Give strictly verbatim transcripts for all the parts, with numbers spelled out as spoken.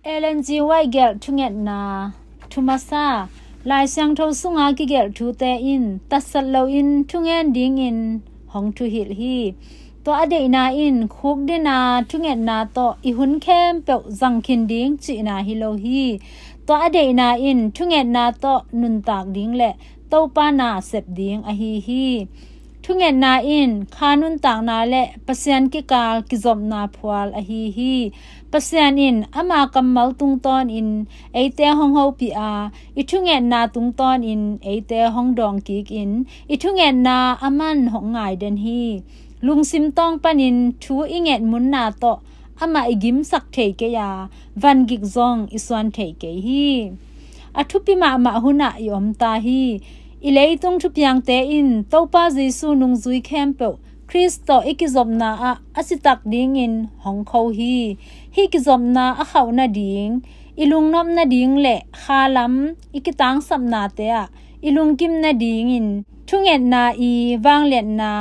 Ellen G. White gelh thungetna. Thumasa, Lai Siangtho sunga kigelh thute in tatsat loin thungen dingin hong thuhilh hi. Tua a deihna in khukdina thungetna tawh i hun khempeuh zangkhin ding cihna hi lo hi. Tua a deihna in thungetna tawh nuntak ding le Topa na sep ding ahi hi. Thungetna in kha nuntakna le Pasian kikal kizopna phual ahi hi. Pasian in ama kammal tungtawnin eite hong hopih a, i thungetna tungtawnin eite hong dawngkikin i thungetna aman hong ngai den hi. Lungsim tawng panin thu i nget munna tawh amah i gimsak thei kei a, vangik zong i suan thei kei hi. A thupi mahmah hunah i om ta hi. I leitung thupiangte in Topa Jesu nungzui khempeuh Khrist tawh i kizopna ah a citak dingin hong kho hi. Hih kizopna a khauh nading, i lungnop nading le khalam i kitangsapnate ah i lungkim nadingin thungetna i vangliatna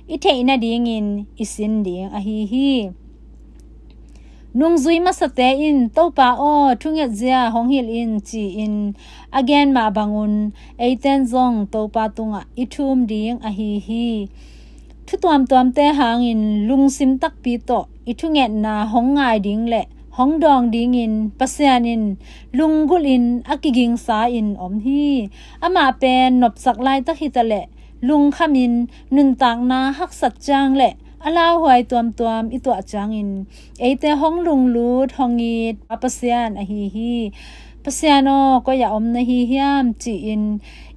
i theih nadingin i sin ding ahi hi. Nungzui masate in Topa aw thungetzia hong hilh in ci-in a gen mah bangun eiten zong Topa tungah i thum ding ahi hi. Thu tuamtuamte hangin lungsim takpi tawh i thungetna hong ngai ding le hong dawng dingin Pasian in lunggulhin a kigingsa in om hi. Amah pen nopsak laitak hitaleh lungkhamin nuntakna haksat ciang le a lauhuai tuamtuam i tuah ciangin eite hong lunglut hong it a Pasian ahi hi. Pasian aw, koi ah om na hi hiam ci-in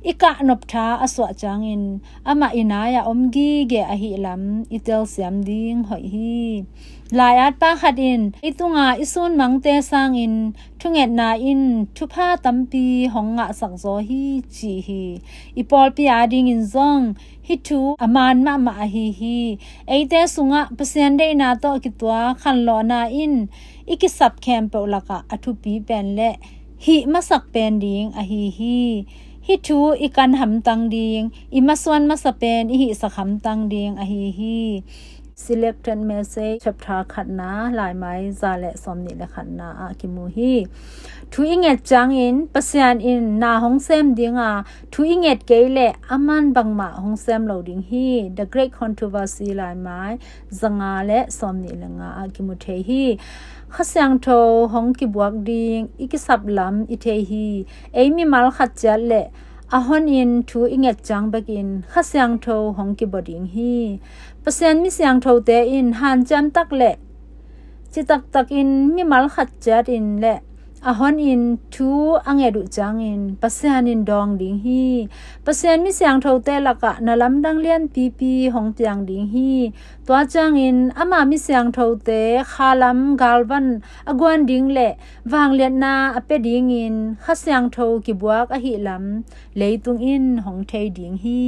i kahnop tha a suah ciangin amah i nai-ah om gige ahih lam i telsiam ding hoih hi. Lai-atpa khat in i tunga i sunmangte sangin thungetna in thupha tampi hong ngahsak zaw hi ci hi. I pawlpi adingin zong hih thu a man mahmah ahi hi. Eite sungah Pasian deihna tawh kituak khanlawhna in i kisap khempeuh lakah a thupi pen le hih masak pen ding ahi hi. Hih thu i kan hamtang ding, i masuan masa pen i hihsak hamtang ding ahi hi. Selected Message chapter khatna, laimai za le sawmnih le khatna ah kimu hi. Thu i nget ciangin Pasian in na hong sem dinga, thu i nget kei le aman bangmah hong sem lo ding hi. The Great Controversy laimai zanga le sawmnih le nga ah kimu thei hi. Kha Siangtho hong kibuak ding i kisap lam i thei hi. Ei mimal khat ciat le a honin thu i nget ciang bekin Kha Siangtho hong kibua ding hi. Pasian mi siangthote in hanciam tak le citaktakin mimal khat ciatin le a honin thu a nget uh ciangin Pasian in dawng ding hi. Pasian mi siangthote lakah na lamdang lianpipi hong piang ding hi. Tua ciangin ama mi siangthote khalam galvan a guan ding le vangliatna a pia dingin Kha Siangtho kibuak ahih lam leitung in hong thei ding hi.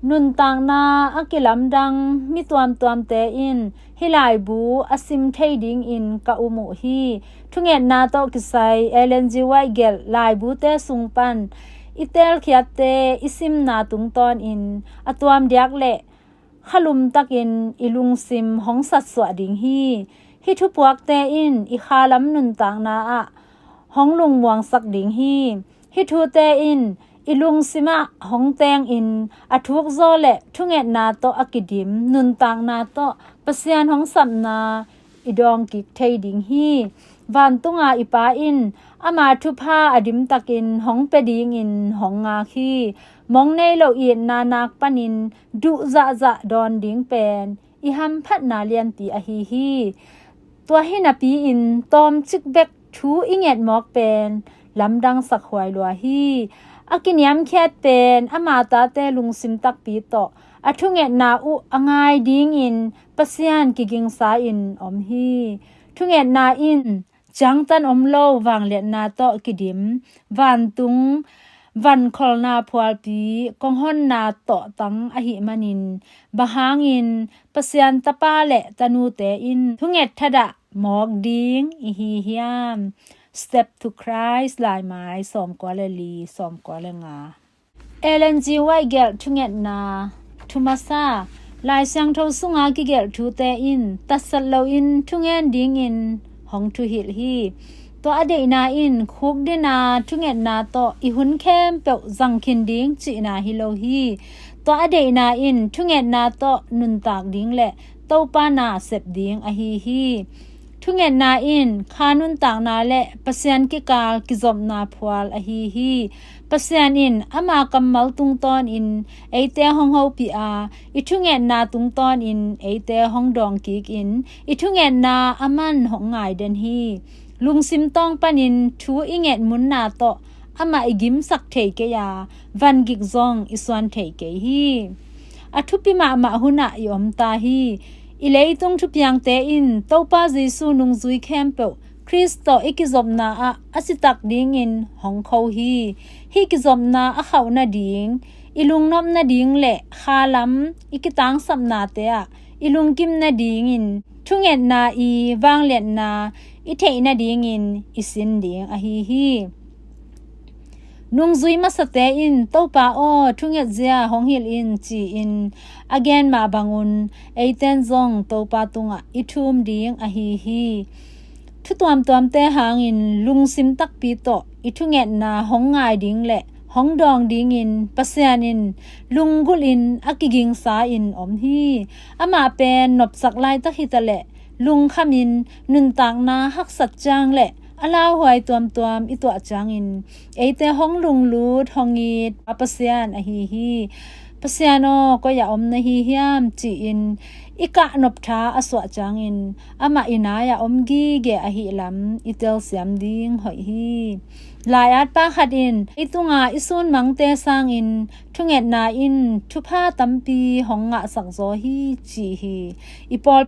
Nuntakna a kilamdang mi tuamtuamte in hih laibu a sim thei dingin ka um uh hi. Thungetna tawh kisai Ellen G. White gelh laibute sung pan i teelkhiatte i simna tungtawnin a tuamdiak le khalum takin i lungsim hong satsuah ding hi. Hih thupuakte in i khalam nuntakna ah hong lungmuangsak ding hi. Hih thute in i lungsimah hong tengin a thukzaw le thungetna tawh a kidim nuntakna tawh Pasian hong sapna i dawngkik thei ding hi. Vantunga i Pa in ama thupha a dimtakin hong pia dingin hong ngak hi. Mong nei lo itna nak panin duh zahzah dawn ding pen i hamphatna lianpi ahi hi. Tua hi napi-in tawmcik bek thu i nget mawk pen lamdang sakhuai lua hi. A kiniamkhiat pen ama tate lungsim takpi tawh a thungetna uh a ngai dingin Pasian kigingsa in om hi. Thungetna in ciangtan om lo vangliatna tawh kidim, vantung vankholna phualpi konghonna tawhtang ahih manin, bang hangin Pasian tapa le tanute in thunget thadah mawk ding i hi hiam? Step to Christ laimai sawmkua le li, sawmkua le nga. Ellen G. White gelh thungetna. Thumasa, Lai Siangtho sunga kigelh thute in tatsat loin thungen dingin hong thuhilh hi. Tua a deihna in khukdina thungetna tawh i hun khempeuh zangkhin ding cihna hi lo hi. Tua a deihna in thungetna tawh nuntak ding le Topa na sep ding ahi hi. Thungetna in kha nuntakna le Pasian kikal kizopna phual ahi hi. Pasian in ama kammal tungtawnin eite hong hopih a, i thungetna tungtawnin eite hong dawng kikin i thungetna aman hong ngai den hi. Lungsim tawng panin thu i nget munna tawh amah i gimsak thei kei a, vangik zong i suan thei kei hi. A thupi mahmah hunah i om ta hi. I leitung thupiangte in Topa Jesu nungzui khempeuh Khrist tawh i kizopna ah a citak dingin hong kho hi. Hih kizopna a khauh nading, i lungnop nading le khalam i kitangsapnate ah i lungkim nadingin thungetna i vangliatna i theih nadingin i sin ding ahi hi. Nungzui masate in Topa aw, thungetzia hong hilh in ci-in a gen mah bangun eiten zong Topa tungah i thum ding ahi hi. Thu tuamtuamte hangin lungsim takpi tawh i thungetna hong ngai ding le hong dawng dingin Pasian in lunggulhin a kigingsa in om hi. Amah pen nopsak laitak hitaleh lungkhamin nuntakna haksat ciang le a lauhuai tuamtuam i tuah ciangin eite hong lunglut hong it a Pasian ahi hi. Pasian aw, koi ah om na hi hiam ci-in i kahnop tha a suah ciangin amah i nai-ah om gige ahih lam i telsiam ding hoih hi. Lai-at pa khat in ei tunga i sunmangte sangin thungetna in thupha tampi hong ngahsak zaw hi ci hi. I pawl